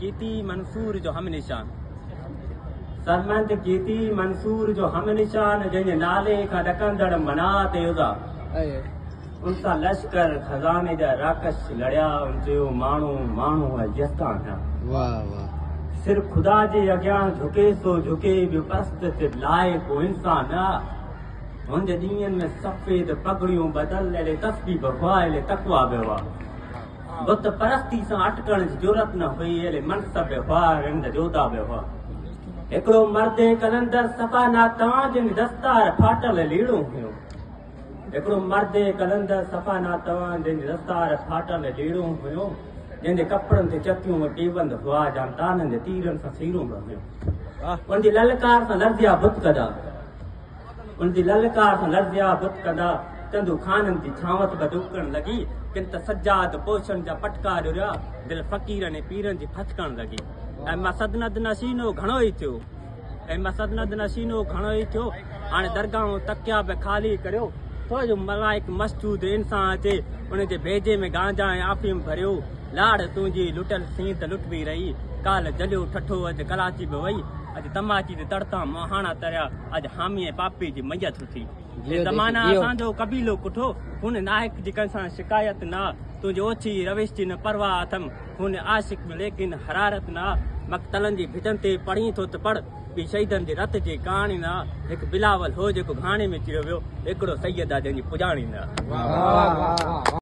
ڪيتي منصور جو هم نشان. سرمند ڪيتي منصور جو هم نشان جنهن جي نالي کان ڏڪندڙ منات عزا. ان سان لشڪر خزاني جا راڪش لڙيا ان چيو ماڻهو ماڻهو آ يزدان آ. واھ واھ. سر خدا جي اڳيان جهڪي سو جهڪي ٻيو پرستش جي لائق ڪو انسان نه آ. هن جي ڏينهن ۾ سفيد پڳڙيون ٻڌل اهڙي تسبيح به هئا اهڙي تقويٰ به هئا. بت پرستي سان اٽڪڻ جي جرئت نه هئي اهڙي منصب به هئا رند جوڌا به هئا. هڪڙو مرد قلندر صفا ناتوان جنهن جي دستار ڦاٽل ليڙون هيون. هڪڙو مرد قلندر صفا ناتوان جنهن جي دستار ڦاٽل ليڙون هيون جنهن جي ڪپڙن تي چتيون ۽ پيوند هئا جان طعنن جي تيرن سان سيرون به هيون. ان جي للڪار سان لرزيا بت ڪدا. ان جي للڪار سان لرزيا بت ڪندا، چندو خانن جي ڇانوت به ڏڪڻ لڳي، ڪن ته سجاد پوشن جا پٽڪا ڏريا، دل فقيرن ۽ پيرن جي ڦٿڪڻ لڳي. ۽ مسدند نشينو گهڻو ئي ٿيو. ۽ مسدند نشينو گهڻو ئي ٿيو. هاڻي درگاهون تڪيا به خالي ڪريو. ٿو جو ملائڪ مسجود انسان اچي، ان جي ڀيجي ۾ گانجا ۽ آفيم ڀريو. لاڙ تنهنجي لٽيل سين ته لٽبي رهي. ڪالهه جليو ٺٺو اڄ ڪلاچي به وئي. اڄ تماچي جي تڙ تان مهاڻا تريا، اڄ حامي ۽ پاپي جي ميت اٿي. هي زمانا اسان جو قبيلو ڪٺو، هن ناحق جي ڪنهن سان شڪايت نه آ. تنهنجي اوڇي روش جي نه پرواهه اٿم، هن عاشق ۾ ليڪن حرارت نه آ. مقتلن جي ڀتن تي پڙهين ٿو ته پڙهه، ٻي شهيدن جي رت جي ڪهاڻي نه آ. هڪ بلاول هو جيڪو گهاڻي ۾ چريو ويو، هڪڙو سيد آ جنهن جي پڄاڻي نه آ.